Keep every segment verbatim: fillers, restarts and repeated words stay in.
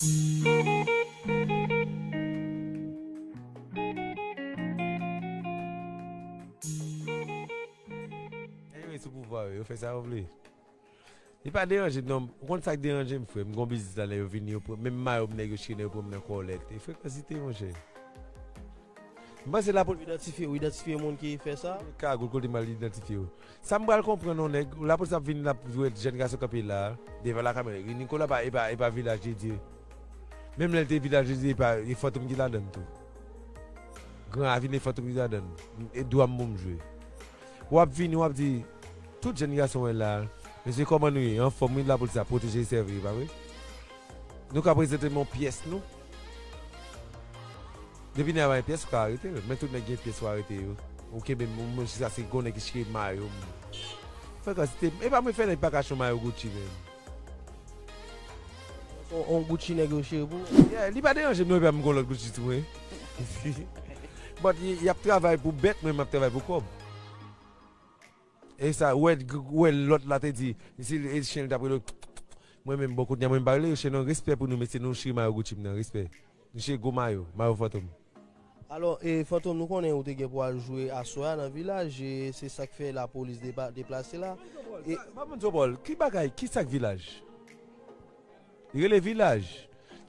Anyway, sou pouvwa yo, yo fè sa yo vle. Li pa deranje m non. Ou konn sa k deranje m, frè? M gon biznis la, lè yo vini, yo pran, menm mayo m nèg yo chire, nèg yo pran m nan kòlèt. E frekansite, monchè. M panse lapolis idantifye, ou idantifye moun ki fè sa? Kagoul, kote m al idantifye yo? Sa m pral konprann, yon nèg, lapolis ap vin, l ap wè jèn gason kanpe la, devan lakamera. Nikola pa, e pa, e pa Vilaj Dedye. Menm lè l te Vilaj Dedye, e pa, e Fantom ki ladann tou. Gran Ravin, e Fantom ki ladann. E dwa m pou m jwe. W ap vini, w ap di, tout jèn gason wè la, mesye, kòman nou ye? Anfòm, wi, lapolis ap pwoteje e sèvi, pa vre? Nou ka prezante m yon pyès nou. Depi nèg la pa gen pyès, ou ka arete l. Men tout nèg gen pyès, ou arete yo. Ou kenbe m, mwen, sa se gon nèg ki chire mayo m. Frekansite, e pa mwen fè nèg pa ka chon mayo Gucci, men. On, on Gucci nèg yo chire pou ou? Yeah, li pa deranje m non, epi m gon lòt Gucci tou, wi. But y, y ap travay pou bèt, mwen, m ap travay pou kòb. E sa, wè, wè lòt la te di, si e chen li t ap rele, mwen menm, bon, kounye a, mwen, m pa rele yo chen non, respè pou nou, mesye, nou chire mayo Gucci m nan, respè. Nou chire gwo mayo, mayo Fantom. Alò, e, Fantom, nou konnen ou te gen pou al jwe aswè a nan Vilaj, e se sa k fè lapolis depa-, deplase la. E pa moun Zopòl, ki bagay, ki sa k Vilaj? Li rele Vilaj.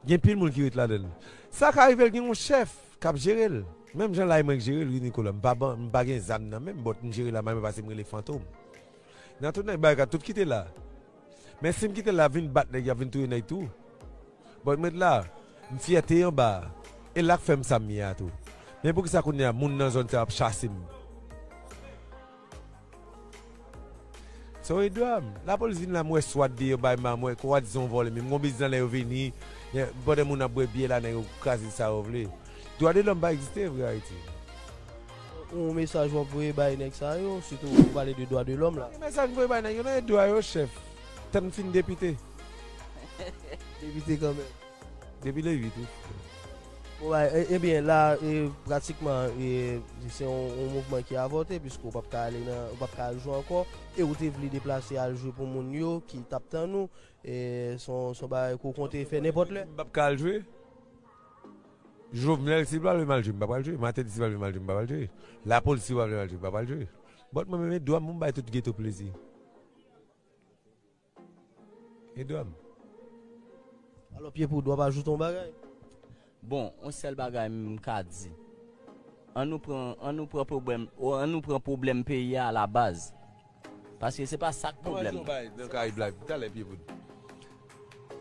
Gen pil moun ki ret ladan l. Sa ka rive l gen yon chèf k ap jere l. Menm jan la e mwen k jere l, wi, Nikola. M pa ban, m pa gen zam nan men m, but m jere la, m pase m rele Fantom. Nan tout nèg bagay, tout kite la. Men si m kite la, vin bat nèg, y ap vin touye nèg tou. But mwen la, m fyète anba a. E la k fè m sa m ye a tou. Men poukisa kounye a, moun nan zòn sa ap chase m? So e dwa m. Lapolis vin la, m wè swat deyò bay m, m wè kwa dizon vòlè, men m gon biznis nan lè yo vini, pandan moun ap bwè byè la, nèg yo kraze sa yo vle. Dwa de lòm pa egziste vre Ayiti. Yon mesaj w ap voye bay nèg sa yo, sitou ou pale de dwa de lòm la. Ki mesaj m voye bay nèg yo? Nan e dwa yo, chèf. Tann m fin depite. Depite kanmenm. Depi le uit, wi. Bon, bay, e, ebyen, la, e, pratikman, e, se yon, yon mouvman ki avòte, piske w p ap ka ale nan, w p ap ka al jwe ankò, e ou te vle deplase al jwe pou moun yo ki t ap tann ou, e, se yon, se yon bagay ke w konte fè nenpòt lè? M p ap ka al jwe. Jovenel, si l pa vle m al jwe, m pa pral jwe. Martelly, si l pa vle m al jwe, m pa pral jwe. Lapolis, si l pa vle m al jwe, m pa pral jwe. But mwen menm, e dwa m pou m bay tout geto plezi. E dwa m. Alò, Pye Poud, w ap ajoute yon bagay? Bon, yon sèl bagay m ka di. Ann nou pran, ann nou pran pwoblèm, o, ann nou pran pwoblèm peyi a alabaz. Paske se pa sa k pwoblèm. Nan Karayib la, talè, Pye Poud.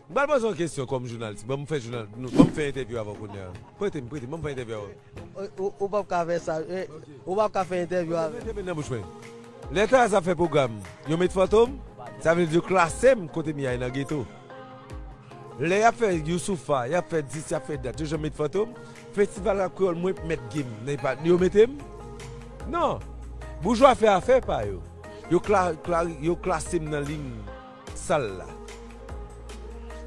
M pral poze yon kesyon kòm jounalis. Ban m fè jounal, non, ban m fè entèvyou avè w kounye a. Prete m, prete m, ban m fè entèvyou avè w. Ou, ou, ou p ap ka fè sa. Eh, ou p ap ka fè entèvyou avè m. Mete men nan bouch mwen. Lè Taraz ap fè pwogram, yo met Fantom, sa vle di yo klase m kote m ye a nan geto. Lè y ap fè Youssoupha, y ap fè dis, y ap fè dat, yo janm met Fantom. Festival rap kreyòl, mwen mèt game, men pa, yo mete m? Non. Boujwa fè afè pa yo. Yo kla-, kla-, yo klase m nan liy sal la.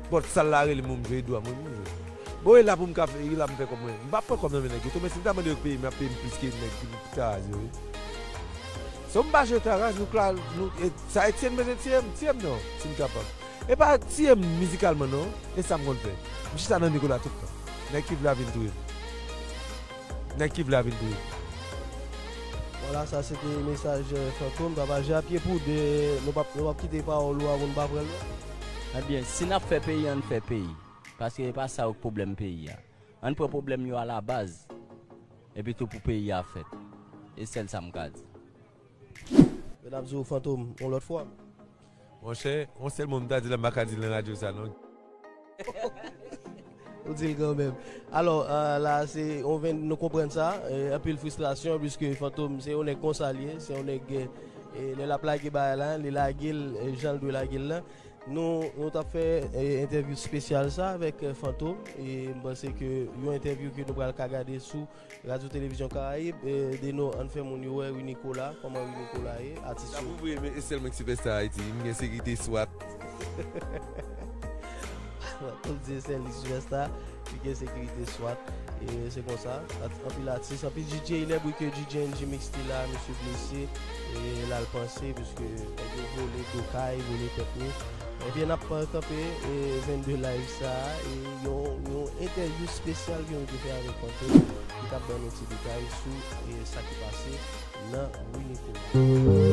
But sal la rele m, m jwe, e dwa mwen pou m jwe. Bon, e la pou m ka fè, e la m fè kòb mwen. M p ap pran kòb nan men nèg yo tou, men si m ta mande yo peye m, y ap peye m plis ke nèg ki Taraz yo, wi. So m pa jwe Taraz, nou kla-, nou, e, sa Etienne bezwen tiye m, tiye m non, si m kapab. E pa tiye m mizikalman non, e sa m konn fè. M chita nan Nikola tout tan. Nèg ki vle a vin touye m. Nèg ki vle a vin touye m. Vwala, sa se te mesaj, eh, Fantom, Papa J a Pye Poud, eh, nou p ap, nou p ap kite pawòl ou a pou nou pa pran l non. Ebyen, si n ap fè peyi, ann fè peyi. Paske e pa sa yo k pwoblèm peyi a. Ann pran pwoblèm yo alabaz. Epi tou pou peyi a fèt. E sèl sa m ka di. Men n ap di w Fantom yon lòt fwa. Monchè, yon sèl mo m ta di la, m pa ka di l nan radyo sa non. Ou di l kanmenm. Alò, eh, la, se, on venn, nou konprann sa, eh, anpil fristrasyon, piske Fantom, se yon nèg konsa l ye, se yon nèg, eh, lè l ap lage bagay la, li lage l, eh, jan l dwe lage l la. Nou, nou t ap fè, eh, entèvyou espesyal sa avèk, eh, Fantom, e m panse ke yon entèvyou ke nou pral ka gade sou Radyo Televizyon Karayib, eh, Deno, ann fè moun yo wè Rinicolas, kòman Rinicolas ye, atis yo. N ap ouvri, men e sèl mwen ki sipèsta Ayiti, m gen sekirite swat. Tout di e sèl li sipèsta, li gen sekirite swat. E se konsa, at-, anpil atis, anpil D J, lè bri ke D J N G Mix te la, misye blese, e l al panse, piske nèg yo vole do kay, vole tèt ni. Ebyen, n ap, eh, kanpe, e vennde live sa, e yon entèvyou espesyal ke nou te fè avèk Anthony, ki t ap ban nou ti detay sou e, sa ki pase nan Wi Nicolas.